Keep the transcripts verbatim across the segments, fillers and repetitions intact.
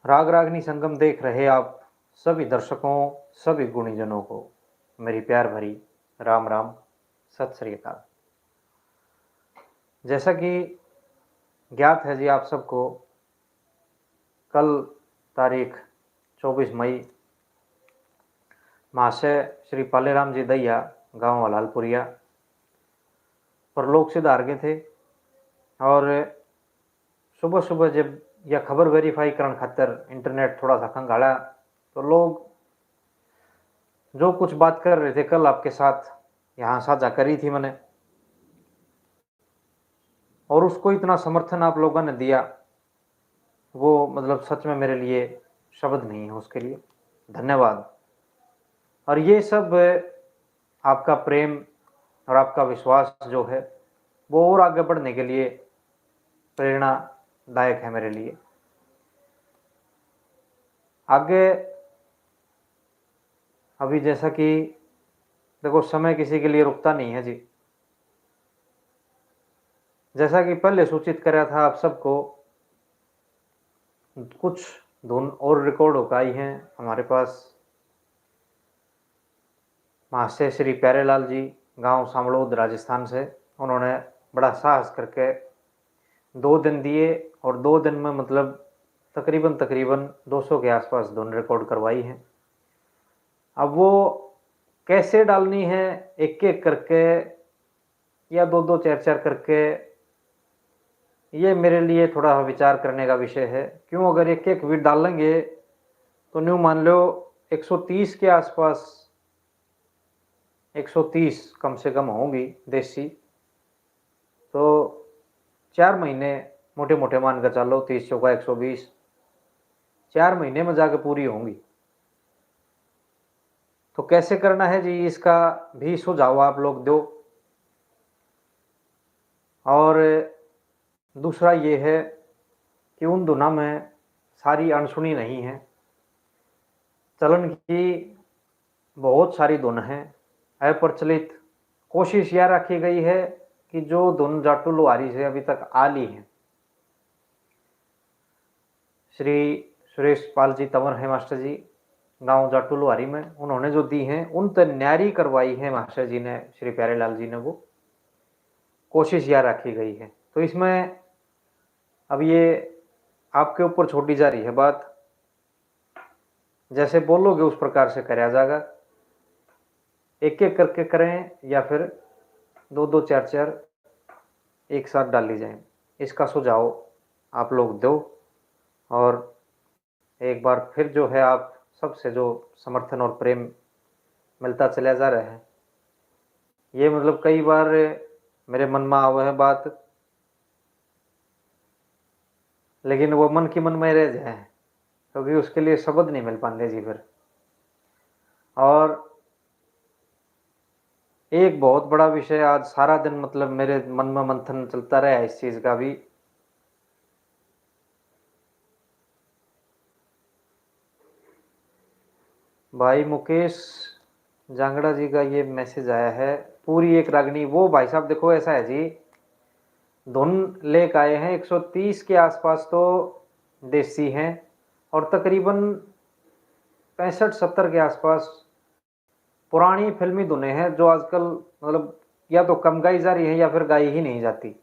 राग रागनी संगम देख रहे आप सभी दर्शकों, सभी गुणीजनों को मेरी प्यार भरी राम राम, सत श्री अकाल। जैसा कि ज्ञात है जी आप सबको, कल तारीख चौबीस मई महाशय श्री पालेराम जी दहिया, गांव हलालपुरिया, परलोक सिधार गए थे। और सुबह सुबह जब यह खबर वेरीफाई करण खातर इंटरनेट थोड़ा सा खंगाला, तो लोग जो कुछ बात कर रहे थे कल आपके साथ, यहाँ साझा करी थी मैंने, और उसको इतना समर्थन आप लोगों ने दिया, वो मतलब सच में मेरे लिए शब्द नहीं है उसके लिए। धन्यवाद। और ये सब आपका प्रेम और आपका विश्वास जो है, वो और आगे बढ़ने के लिए प्रेरणादायक है मेरे लिए। आगे अभी जैसा कि देखो, समय किसी के लिए रुकता नहीं है जी। जैसा कि पहले सूचित करा था आप सबको, कुछ धुन और रिकॉर्ड होकर आई हैं हमारे पास। महाशय श्री प्यारेलाल जी, गांव सांवलोद, राजस्थान से, उन्होंने बड़ा साहस करके दो दिन दिए और दो दिन में मतलब तकरीबन, तकरीबन दो सौ के आसपास धुन रिकॉर्ड करवाई है। अब वो कैसे डालनी है, एक एक करके या दो दो चार चार करके, ये मेरे लिए थोड़ा विचार करने का विषय है। क्यों, अगर एक एक भी डालेंगे तो न्यू मान लो एक सौ तीस के आसपास, एक सौ तीस कम से कम होंगी देसी। तो चार महीने मोटे मोटे मान कर चलो, तीस चौका एक सौ बीस, चार महीने में जाके पूरी होंगी। तो कैसे करना है जी, इसका भी सुझाव आप लोग दो। और दूसरा ये है कि उन धुना में सारी अनसुनी नहीं है, चलन की बहुत सारी धुन है, अप्रचलित। कोशिश यह रखी गई है कि जो धुन जाटू लुहारी से अभी तक आ ली है, श्री सुरेश पाल जी तंवर है मास्टर जी, गांव जाटू लुहारी में, उन्होंने जो दी हैं, उन ते न्यारी करवाई है मास्टर जी ने, श्री प्यारेलाल जी ने, वो कोशिश यह रखी गई है। तो इसमें अब ये आपके ऊपर छोड़ी जा रही है बात, जैसे बोलोगे उस प्रकार से करया जाएगा। एक एक करके करें या फिर दो दो चार चार एक साथ डाली जाए, इसका सुझाव आप लोग दो। और एक बार फिर जो है, आप सबसे जो समर्थन और प्रेम मिलता चला जा रहा है, ये मतलब कई बार मेरे मन में आवे है बात, लेकिन वो मन की मन में रह जाए, क्योंकि उसके लिए शब्द नहीं मिल पाते जी फिर। और एक बहुत बड़ा विषय, आज सारा दिन मतलब मेरे मन में मंथन चलता रहा है इस चीज़ का भी। भाई मुकेश जांगड़ा जी का ये मैसेज आया है, पूरी एक रागनी। वो भाई साहब देखो, ऐसा है जी, धुन लेके आए हैं, एक सौ तीस के आसपास तो देसी हैं और तकरीबन पैंसठ सत्तर के आसपास पुरानी फिल्मी धुनें हैं, जो आजकल मतलब या तो कम गाई जा रही हैं या फिर गाई ही नहीं जाती।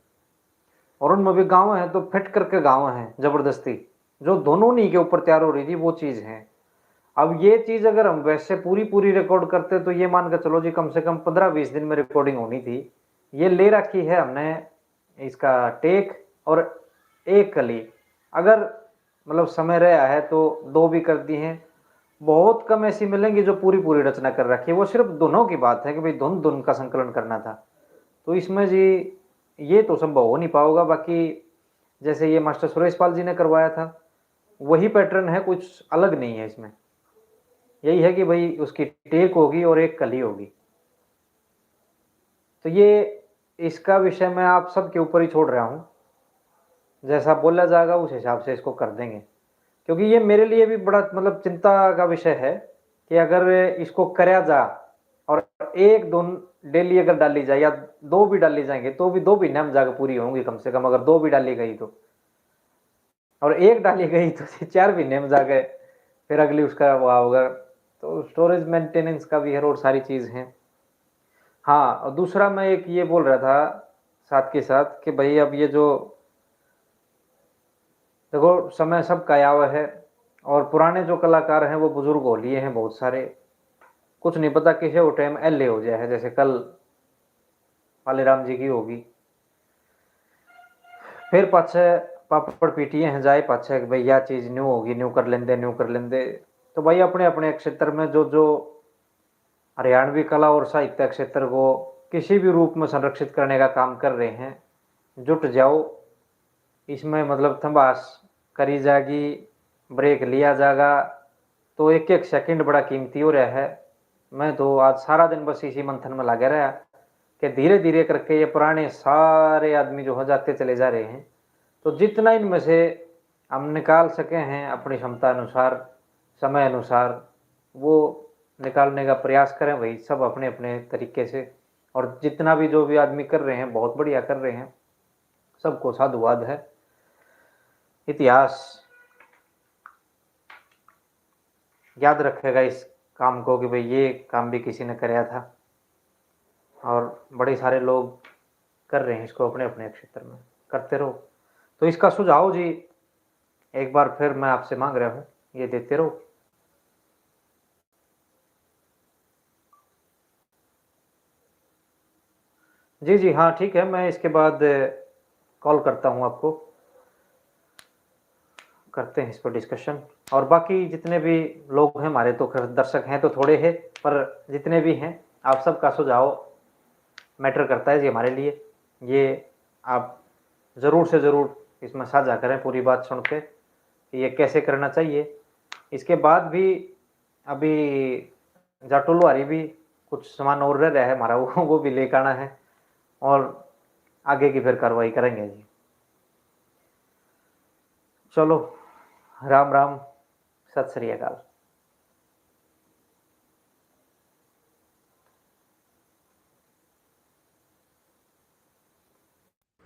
और उनमें भी गाँव हैं तो फिट करके गाँव हैं जबरदस्ती, जो धुन उन्हीं के ऊपर तैयार हो रही थी, वो चीज़ है। अब ये चीज़ अगर हम वैसे पूरी पूरी रिकॉर्ड करते तो ये मान के चलो जी, कम से कम पन्द्रह बीस दिन में रिकॉर्डिंग होनी थी। ये ले रखी है हमने, इसका टेक और एक कली, अगर मतलब समय रहा है तो दो भी कर दी हैं। बहुत कम ऐसी मिलेंगी जो पूरी पूरी रचना कर रखी है, वो सिर्फ धुनों की बात है कि भाई धुन धुन का संकलन करना था। तो इसमें जी ये तो संभव हो नहीं पाओगा। बाकी जैसे ये मास्टर सुरेश पाल जी ने करवाया था, वही पैटर्न है, कुछ अलग नहीं है इसमें। यही है कि भाई उसकी टेक होगी और एक कली होगी। तो ये, इसका विषय मैं आप सबके ऊपर ही छोड़ रहा हूँ, जैसा बोला जाएगा उस हिसाब से इसको कर देंगे, क्योंकि ये मेरे लिए भी बड़ा मतलब चिंता का विषय है कि अगर इसको करया जा और एक धुन डेली अगर डाली जाए या दो भी डाली जाएंगे तो भी दो महीने में जाकर पूरी होंगी कम से कम, अगर दो भी डाली गई तो। और एक डाली गई तो चार महीने में जाके फिर अगली उसका वो होगा। तो स्टोरेज मेंटेनेंस का भी है और सारी चीज़ है। हाँ, और दूसरा मैं एक ये बोल रहा था साथ के साथ कि भाई, अब ये जो, देखो, समय सबका आया हुआ है और पुराने जो कलाकार हैं वो बुजुर्ग हो लिए हैं बहुत सारे। कुछ नहीं पता किसे वो टाइम एल हो जाए है, जैसे कल पाले राम जी की होगी। फिर पाछे पापड़ पीटिए हैं जाए पाछे कि भाई, यह चीज़ न्यू होगी, न्यू कर लेंदे, न्यू कर लेंदे। तो भाई, अपने अपने क्षेत्र में जो जो हरियाणवी कला और साहित्य क्षेत्र को किसी भी रूप में संरक्षित करने का काम कर रहे हैं, जुट जाओ। इसमें मतलब थंबास करी जाएगी, ब्रेक लिया जाएगा, तो एक एक सेकंड बड़ा कीमती हो रहा है। मैं तो आज सारा दिन बस इसी मंथन में लगा रहा कि धीरे धीरे करके ये पुराने सारे आदमी जो हो जाते चले जा रहे हैं। तो जितना इनमें से हम निकाल सके हैं अपनी क्षमता अनुसार, समय अनुसार, वो निकालने का प्रयास करें भाई, सब अपने अपने तरीके से। और जितना भी, जो भी आदमी कर रहे हैं, बहुत बढ़िया कर रहे हैं, सबको साधुवाद है। इतिहास याद रखेगा इस काम को कि भाई, ये काम भी किसी ने कराया था और बड़े सारे लोग कर रहे हैं इसको अपने अपने क्षेत्र में। करते रहो। तो इसका सुझाव जी, एक बार फिर मैं आपसे मांग रहा हूँ, ये देते रहो। जी जी, हाँ, ठीक है, मैं इसके बाद कॉल करता हूँ आपको, करते हैं इस पर डिस्कशन। और बाकी जितने भी लोग हैं हमारे, तो खैर दर्शक हैं तो थोड़े हैं, पर जितने भी हैं, आप सबका सुझाव मैटर करता है जी हमारे लिए। ये आप ज़रूर से ज़रूर इसमें साझा करें पूरी बात सुन के कि ये कैसे करना चाहिए। इसके बाद भी अभी जाटू लुहारी भी कुछ सामान और रह रहा है हमारा, वो वो भी लेकर आना है और आगे की फिर कार्रवाई करेंगे जी। चलो, राम राम, सत श्री अकाल।